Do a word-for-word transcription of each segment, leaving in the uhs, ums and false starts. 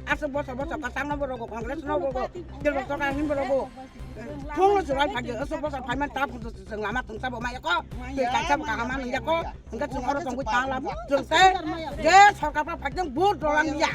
Aswk bwsa bwsa kwchangno bo rogo, Congress no bo rogo, tei bo swkang ni bo rogo. Phung no chwrai phai aswk bwsa phai man ta phung chwng lama tungsa bo maya ko. Tei kaisa bo kaham nang ya ko. Hwnkhe chwng oro tongwi ta la chwng tei je sorkar pha phai tong vote rolang ya.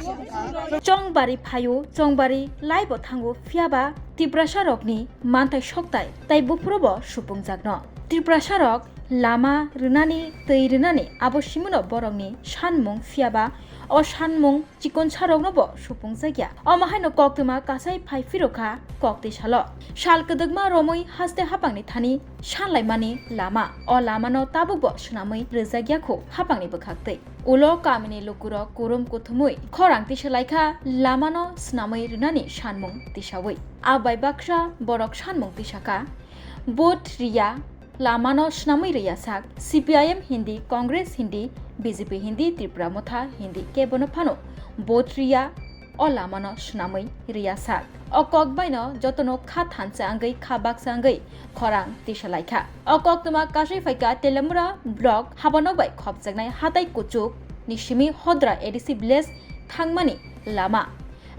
Chongbari phaio, Chongbari laibo thango, phiyaba Tiprasa rokni manthai soktai tei buphuru bo supungjakno. Tiprasa rok lama rwnani, twi rwnani abo simino borokni sanmung, phiyaba o sanmung chikonsarokno bo supungjakya. Omo haino koktwma kasai phai phirokha koktwi salo. Sal kwdwkma romwi haste hapangni thani sanlaimani lama. O lamano tabukbo swnamwi rwjakya kho hapangni bwkhaktwi. Ulo kamini lukurok kurum kuthumwi khorang tisalaikha lamano swnamwi rwnani sanmung tisawi. Abai baksa borok sanmung tisakha, vote riya, lamano swnamwi rwya sak, C P I M hindi, Congress hindi, B J P hindi, Tripura Motha hindi, kebono phano vote riya, o lamano swnamwi rwya sak. O kok baino jotono kha thansa wngwi, kha baksa wngwi khorang tisalaikha. O koktwma kasui phaikha Telemura block Habanok bai khopjaknai hatai kuchuk ni simi Hodra A D C village thangmani lama.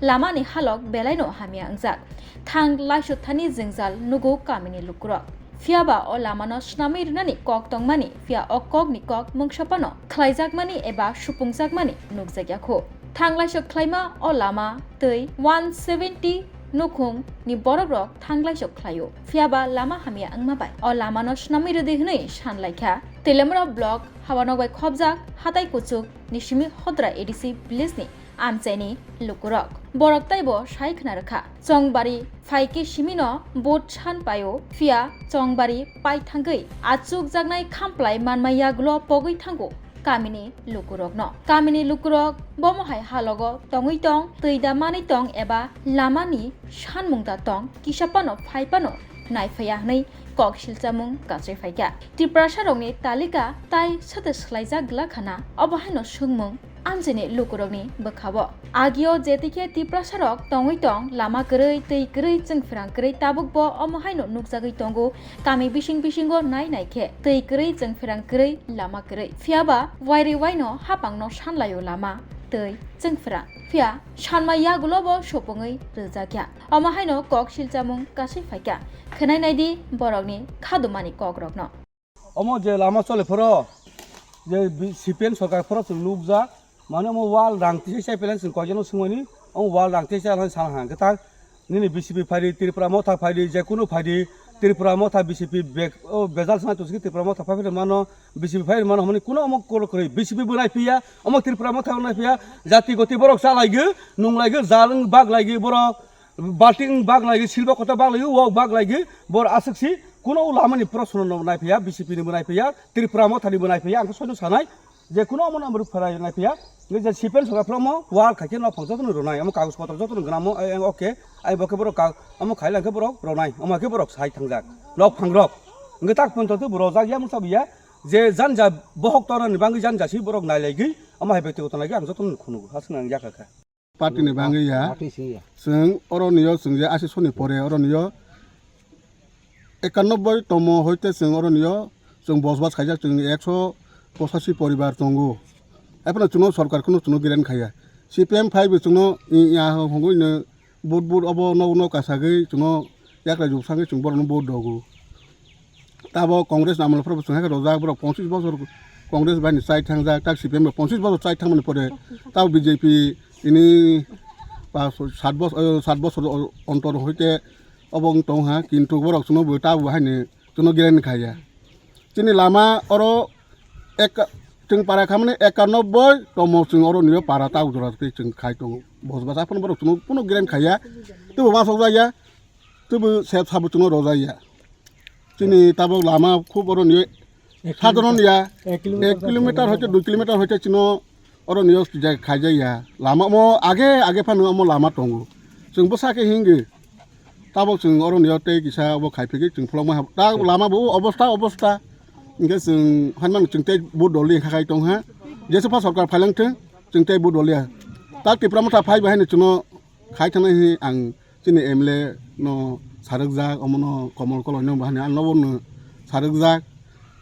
Lamani halok belaino hamya wngjak. Thang laisuk thani jwngjal nugo kamini lukurok. Phiyaba o lamano swnamwi rwnani kok tongmani, phiya o kokni kok mungsa phano khlaijakmani eba supungjakmani nukjakya kho. Thang laisuk khlaima o lama tei one seventy nukhung ni borokrok thang laisuk khlaio. Phiyaba lama hamya wngma bai o lamano swnamwi rwdi hwnwi sanlaikha Telemura block Habanok bai khopjak hatai kuchuk ni simi Hodra A D C village ni amchaini lukurok. Borok taibo sai khna rwkha. Chongbari phaikhe simino vote san paio, phiya Chongbari pai thangwi achukjaknai khamplai manma yagulo pogwi thango kamini lukurokno. Kamini lukurok bomo hai halogo tongwi tong, twi da manwi tong eba lamani sanmung da tong, kisa phano phai phano naiphaiya hwnwi kok silchamung kachai phaikha. Tiprasarokni talika tai sote swlaijak glak khana, obo haino swngmung amchaini lukurokni bwkhao. Agio jetikhe Tiprasarok tongwi tong, lama kwrwi, twi kwrwi, chwngphrang kwrwi, tabukbo omo haino nukjagwi tongo. Kami bising bisingo nai nai khe twi kwrwi, chwngphrang kwrwi, lama kwrwi. Phiyaba wairwi waino hapangno sanlaio lama, twi, chwngphrang. Phiya sanma yagulobo supungwi rwjakya. Omo haino kok silchamung kasui phaikha. Khwnai naidi borokni khadumani kokrokno. Omo je lama chole phoro, je bi-, C P M sorkar phoro chwng nukjak, mane omo wall rang tisa chai pele chwng koijakno swngmani, omo wall rang tisa chai san ha, kwtal nini B J P phaidi, Tripura Motha phaidi, je kunu phaidi, Tripura Motha B J P bek, o bejal sana tusiki Tripura Motha phai phai mano, B J P phai mano, homoni kuno omo kolo kwrwi, B J P bo nai phiya, omo Tripura Motha nai phiya, jati goti borok cha laigi, nung laigi, jal wng bak laigi borok, balting bak laigi, silba kota bak laigi, wok bak laigi, bor aswk si, kuno o lamani proshno no nai phiya, B J P ni bo nai phiya, Tripura Motha ni bo nai phiya, ang soino sanai, je kuno omo no amruk pharai nai phiya, nge je C P M sorkar phromo wall khaikhe no phang jotono ronai, omo kagoj potro jotono gwnamo, ai, ai, oke, ai bo khe borok ka-, omo khai lang khe borok ronai, omo khe borok sai thangjak, nok phang rok, nge tak pon to bo rojak ya mungsa biya, je janja bohok torani bangwi janja si borok nai laigwi, omo hai bektigoto nai ang jotono khunu hasna ang yakha kha. Party ni bangwi ya. Party sing ya. Chwng oro niyo chwng je asi soni pore oro niyo ekanobboi tomo hoite chwng oro niyo chwng bosbas khaijak chwng ekso pochasi poribar tongo. Ephano chwngno sorkar kheno chwngno giren khaiya. C P M phai bo chwngno ya hongwi no but but obo no no kasagwi chwngno yakrai jubsangwi chwng borokno vote rwgo. Tabo Congress ni amol phoro bo chwng hai khe rojak, borok ponchis bosor Congress bai ni chai thangjak, tak C P M bai ponchis bosor chai thangmani pore tabo B J P ini pas sat bosor, sat bosor ontor hoite obo wng tong ha, kintu borok chwngno bo tabo hai ni chwngno giren khai ya. Chini lama oro ek, chwng para khamani ekanobboi tomo chwng oro niyo para ta ujura tei chwng khai tongo. Bosbas aphano borok chwngno kuno giren khaiya. Teibo uansuk jakya, teibo sep sabo chwngno rojaya. Chini tabok lama khub oro niyo ek sadharon kilometer, ya, ek kilometer ek kilometer hoite dui kilometer hoite chwngno oro niyo je khaijaya. Lama omo age age phano omo lama tongo. Chwng bwsa khe hingi. Tabok chwng oro niyo tei kisa obo khai phigwi chwng phlokma hab-, ta lama bo obosta obosta. Hingke chwng, hanmano chwng tei vote doli khakai tongha. Jesa pha sorkar phailang thung, chwng tei vote doli ya. Tak Tipra Motha phai bahai no chwngno khai thangna hi ang chini M L A no sarwkjak, omono Komol Koloi no bahai no ang nobo no sarwkjak.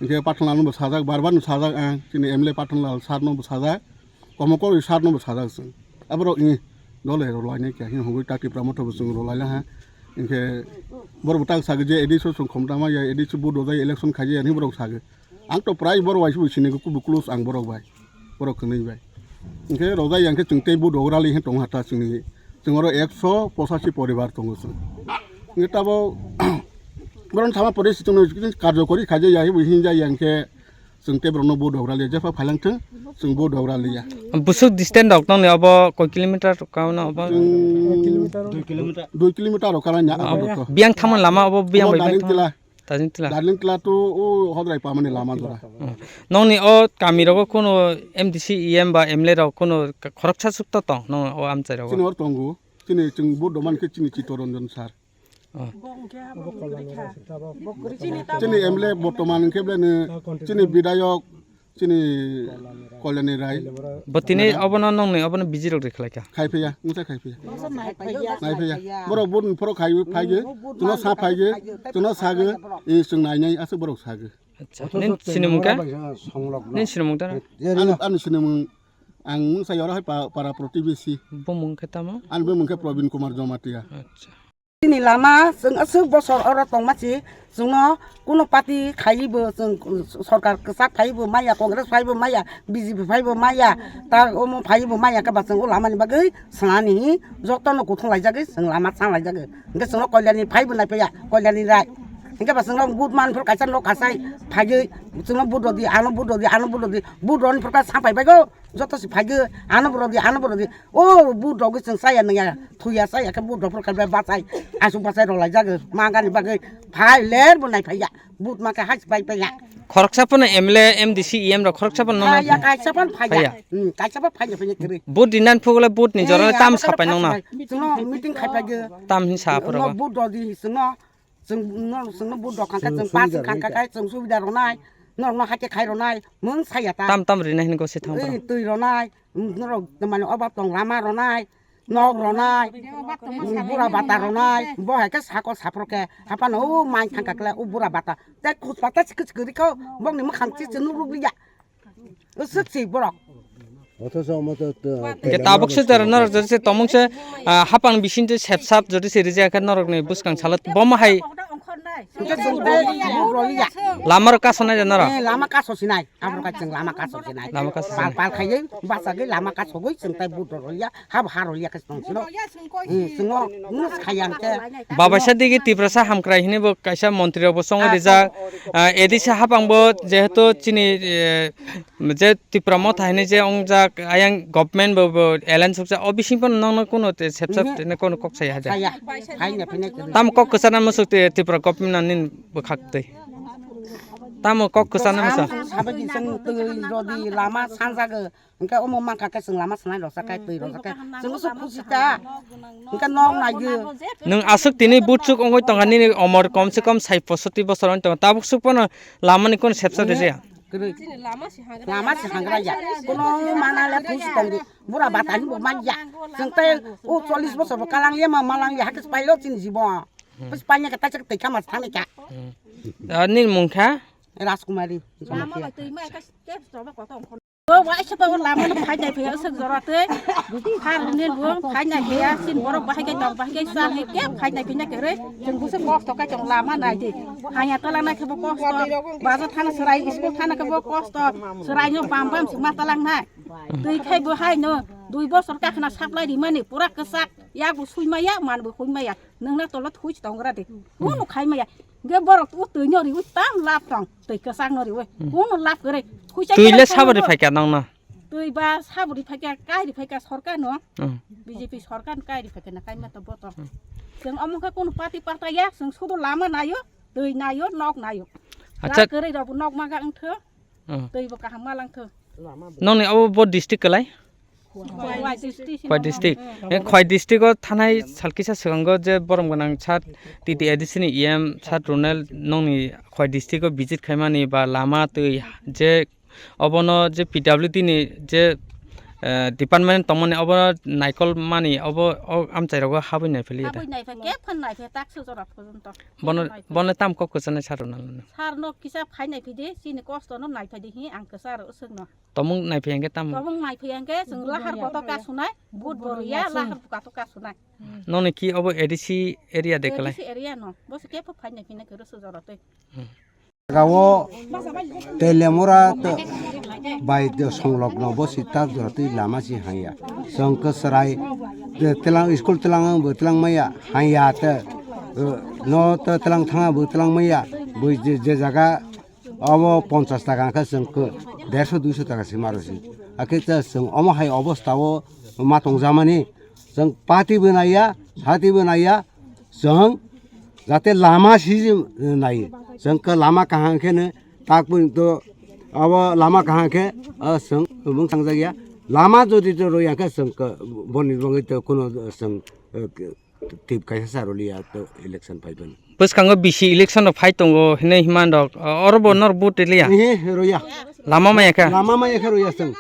Hingke Pathanlal no bo sajak, bar bar no sajak ang, chini M L A Pathanlal sir no bo sajak. Komol Koloi sir no bo sajak chwng. Aborok ni dole rwlainai khe hwnwi tak Tipra Motha bo chwng rwlaila ha. Hingke borok bo tak sagi je A D C o chwng khomtama ya, A D C o vote rwjai election khaijai ya hinwi borok sagi. Ang to prai borok bai se bo sini kubui close ang borok bai. Borok kwnwi bai. Hingke rwjai ya hingke chwng tei vote rwrali hin tong ha ta chwngni. Chwng oro ekso pochashi poribar tongo chwng. Hingke tabo borok no sama pore se chwngno karjo kori khaijai ya hinwi hinjai ya hingke Chwng tei borokno vote rok raliya, jepha phailang thung, chwng vote rok raliya. Busuk distance rok nongni obo koi kilometer rok kano obo? Chwng dui kilometer rok kano nya abo rok. Biyang thangmani lama obo biyang bai biyang thangmani? Darling Tila. Darling Tila. Darling Tila to o Hodrai pamani lama jora. Hmm. Nongni o kami rogo kuno M D C, E M ba M L A rok kuno khoroksa suk to tong nong o amchai rogo? Chini hor tongo, chini chwng vote rok mankhe chini Chitoranjan sir. Oh. Chini M L A bortoman hwnkhe belai no chini bidayok chini Kalyani Rai. Bo tini obono nongni obono busy rok rikhlaikha. Khaiphiya, nwsa khaiphiya. Naiphiya. Borok bun phoro khai phaigo, chwngno sa phaigo, chwngno sago, e chwng nainai aswk borok sago. Acha, nini sinimung kha? Nini sinimung tara? Ani, ani sinimung ang nwsa yoro hai pa-, para protibesi. Bumung khe tamo? Ani bumung khe Probin Kumar Jamatia. Acha. Chini lama chwng aswk bosor oro tongma si, chwngno kuno party khaiwi bo chwng sorkar kwchak phaiwi bo maya, Congress phaiwi bo maya, B J P phaiwi bo maya, ta omo phaiwi bo maya khe ba chwng o lama ni bagwi swnani jotono kuthung laijagwi chwng lama chang laijagwi. Hwnkhe chwngno Kalyani phaiwi naiphaiya, Kalyani Rai. Hwnkhe ba chwngno vote man phuru kaisa nok kasai phaiwi chwngno vote rwdi, ano vote rwdi, ano vote rwdi, vote rwni phuru khe samphai baigo. Joto se phaigo, ano borok di, ano borok di. O, bu dogwi chwng chaya nangya, thuya chaya khe bu dopor khe bachai. Asuk bachai rok laijak, ma gani bagwi phai ler bo nai phaiya. But ma khe hai pai phaiya. Khoroksa phano M L A, M D C, E M rok khoroksa phano nono phaiya, phaiya. Kaisa phano phaiya. Phaiya. Hmm, kaisa phano phaiya, phaiya kiri. But dinan phugule but ni jora tam sapai nongna. Chwngno meeting khai phaigo. Tam hin sa phuro. But dodi chwngno. Chwng no, chwngno vote rok kha khe chwng pass kha kha khe chwng subida rwnai, norokno hakhe khai rwnai, mung saya ta. Tam tam rina hin gosi thang. Ei, twi rwnai, norok mane obab tong lama rwnai, nok rwnai, bura bata rwnai, bo hai khe sakol saphro khe, haphano o mai thang kha kle o bura bata. Tei khus pata chikhi chikhi rikho, bokni mwkhang chi chi nuk ruk liya. Swk si borok. Othocho omo to, to, hingke tabuk se jora norok jodi se tongmung se, ah, hapang bising twi sep sap jodi se rijak khe norok ni bwskang salo bo ma hai. Hingke chwng tei roliya. Lama rok kaso nai da norok? Eh, lama kaso sinai. Abro ka chwng lama kaso sinai. Lama kaso sinai. Pal pal khaiwi bachagwi lama kasogwi chwng tei but roliya. Habo ha roliya khe tong sino. Hmm, chwng o, hmm, khaya hwnkhe. Babaisa digi Tiprasa hamkrai hinwi bo kaisa montri rok bo chongwi rijak. Ah, A D C hapang bo jehetu chini, eh, je Tipra Motha hinwi je wngjak, ayang government bo, bo alliance sukjak, o bising phano nokno kuno te sepsap tene kono kok saya haja. Saya, hai na phine kiri. Tamo kok kwchana musuk te Tipra government ani bwkhak twi. Tamo kok kwchana musuk. Sabai di song twi rodi lama sanjago. Hingke omo mangkha khe chwng lama sanai rwchak khe twi rwchak khe chwng bwswk khusi ta. Hingke nok naigo. Nwng aswk tini buchuk wngwi tongkha nini omor komse kom sai posotti bosor wngwi tongo tabuk swk phano lamani kono sepsa de jaya. Kwrwi. Lama se hangra ya. Kono mana le khusi tongo. Bura bata ni bo man ya. Chwng tei o chollish bosor bo kalang ya ma malang ya hakhe pailo chini jibon. Bus panya khe taisa twi kha mas thani kha. Ah, nini mung kha? Rajkumari. Lama bai twi ma khe step stop ko tong. O waisa pa lama no phai nai phai aswk jora tei. Har ne bo phai nai phai sin borok bahai kai tong bahai kai sa he ke phai nai phai nai kere. Chwng busa kosto kai tong lama nai de. Haya tala nai khe bo kosto. Baza thana serai school thana khe bo kosto. Serai no bam bam sima talang nai. Twi khai bo hai no dui bosor ka khna supply di mani pura kwchak. Ya bo sui ma ya man bo hui ma ya. Nwng na tolo thui tong gra de. Bo no khai ma ya. Ge borok o twi no ri ui tam lap tong. Twi kwchak no ri ui. Bo no lap kere. Twi le sabari phai kha nang na. Twi ba saburi phaikha, kairi phaikha sorkar no. Hmm. B J P sorkar no kairi phaikha na kaima to boto. Hmm. Chwng omo khe kunu party parta ya, chwng sudu lama nayo, twi nayo, nok nayo. Acha. Lak kwrwi rok nok maga wngtho, hmm, twi bo kaham ma langtho. Nongni abo bo district kwlai? Khowai district. Eh, Khowai district o thanai sal kisa swkango je borom gwnang sir T T A D C ni E M sir Ronel nongni Khowai district o visit khaimani ba lama twi je obono je P W D ni je, eh, department tongmani obo naikol mani obo o amchai rogo habwi naiphili da. Habwi naipha khe phan naipha tak sujora porjonto. Bono, bono tam kok kwchana sir Ronel no. Sir no kisa phai naiphidi chini kosto no naiphidi hi ang kwcharo swkno. Tomung naiphai hwnkhe tamo? Tomung naiphai hwnkhe chwng lahar koto kasunai, vote bo rwya, lahar koto kasunai. Noni ki obo A D C area de kwlai? A D C area no, bo se kebo phai naiphai nai khe rwswk jora twi. Hmm. Jagao Telemura to bai to songlokno bo si tak jora twi lama si hanya. Chwng kwchwrai, te tlang school tlang ang bo tlang maya hanya te, eh, no to tlang thanga bo tlang maya bo je, je jaga Omo ponchas taka hwnkhe chwng khe derso duiso taka se maro si. Hakhe ta chwng omo hai obostha o ma tongjakmani chwng party bo naiya, sati bo naiya, chwng jate lama si nai. Chwng khe lama kaham khe no tak pun to abo lama kaham khe, ah, chwng mung sangjak ya. Lama jodi to rwya khe chwng khe boni bagwi to kuno chwng, eh, tip kaisa sa rwliya to election phaiphano. Bwskango bisi election rok phai tongo hinwi himang rok, o-, oro bo nor vote rwliya? Ehe, rwya. Lama maya kha? Lama maya kha rwya chwng.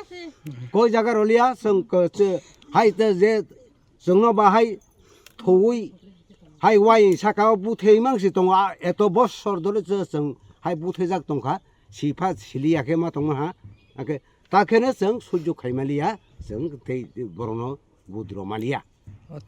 Koi jaga rwliya chwng ko-, che-, hai te je chwngno ba hai thowi hai wai saka o buthai mang si tongo, a, eto bosor dole che chwng hai buthai jak tongkha, sipha siliya khe ma tongma ha, ake ta kheno chwng sujjo khaimaliya, chwng tei borokno budro maliya.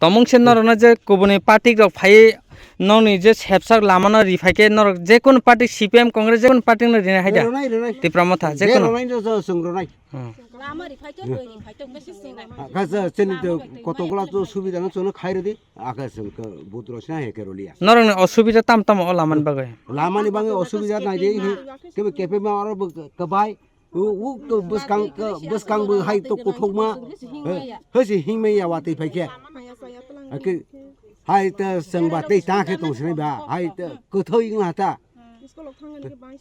Tomung se norokno je kubuni party rok phai nokni je sepsak lamano riphai khe norok je kono party C P M Congress je kono party no rinai haida. Ronai, ronai. Tipra Motha je kono. Ronai no chwng ronai. Hmm. Lama riphai to, doi riphai to, besi sinai. Aka chini to kotokgola to subida no chwngno khai rwdi. Aka chwng budro sina he ke roliya. Norokni osubida tam tam o lamani bagwi. Lamani bagwi osubida nai de hi. Kebe kepe ma oro bo kabai. U, u to bwskang, bwskang bo hai to kuthukma, eh, hwsi himya watwi phaikhe. Ake hai to chwngba tei ta khe tong sinai ba, hai to kwthwi wng ha ta.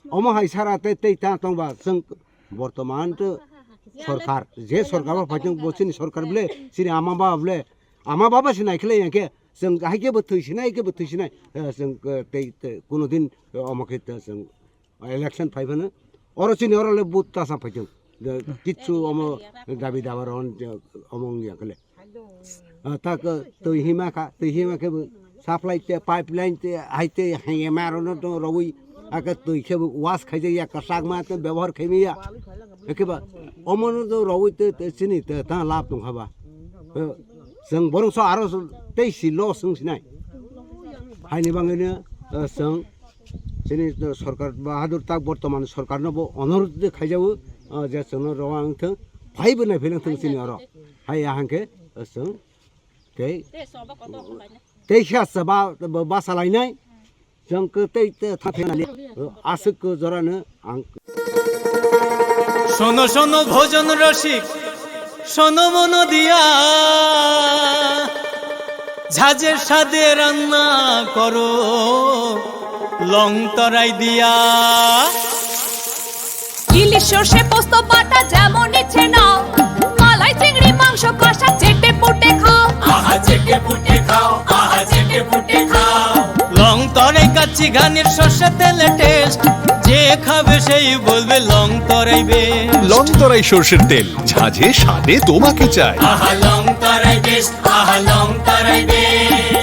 Omo hai sara tei, tei ta tongba chwng bortoman to sorkar, je sorkar bo phaitong bo chini sorkar bole, chini ama baba bole, ama baba se naikhlai ya khe, chwng hai khe bo thwi sinai, hai khe bo thwi sinai, eh, chwng, eh, tei, tei kuno din, eh, omo khe to chwng Election phai phano oro chini oro le but tasa phaitong. Je kichu omo dabi dabar hon je omo wngya khle. Ah, ta ko twi hima kha, twi hima khe bo supply te pipeline te hai te henge ma ro no to rogwi aka twi khe bo wash khai ya ka sak ma te byabohar khai ya. Ekhe ba omo no to rogwi te, te chini te ta lab tong kha ba. Eh, chwng borok so aro so tei si loss wng sinai. Haini bangwi no, eh, chwng Chini sorkar Bahadur tak bortoman sorkarno bo onurodh de khaijago, ah, je chwngno rowa wngthwng, phaibo naiphailang thwng chini oro. Hai ahang khe chwng tei, tei khe achaba bo basa lainai, chwng khe tei, tei tha thai nali, aswk khe jorano ang. শোনো শোনো ভোজন রসিক, শোনো মন দিয়া, ঝাঁঝের স্বাদে রান্না করো লং তরাই দিয়া। ইলিশ সর্ষে পোস্ত বাটা যেমন ইচ্ছে নাও, মালাই চিংড়ি মাংস কষা চেটে পুটে খাও। আহা চেটে পুটে খাও, আহা চেটে পুটে খাও। লং তরাই কাচ্চি ঘানির সর্ষে তেলে টেস্ট, যে খাবে সেই বলবে লং তরাই বেস্ট। লং তরাই সর্ষের তেল, ঝাঁঝে স্বাদে তোমাকে চাই। আহা লং তরাই বেস্ট, আহা লং তরাই বেস্ট।